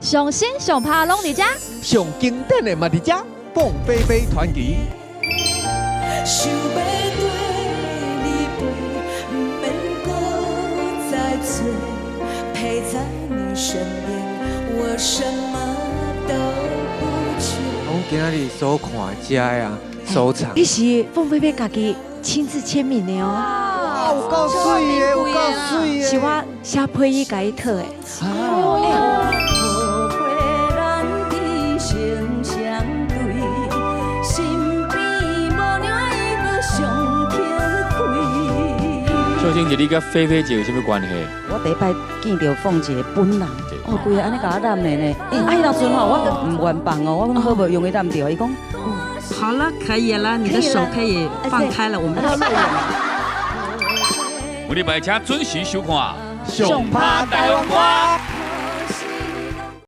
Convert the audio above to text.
上新上拍攏佇遮，上經典的嘛佇遮，鳳飛飛傳奇。想欲綴你飛，毋免閣再找，陪在你身邊，我什麼都不缺。我今仔日所看這啊收藏，彼是鳳飛飛家己親自簽名的哦。哇，有夠媠的，有夠媠的。是我寫批伊共伊討的。後悔咱一生相對，身邊無娘伊閣上輕開。秀卿姐，你佮飛飛姐有啥物關係？我第一擺見著鳳姐本人，哦，規个按呢共我攬的呢。啊，彼當陣吼，我閣毋願放哦，我講好無用伊攬著，伊講。好了，可以了，你的手可以放開了，我們。每禮拜請準時收看《上拍台灣歌》。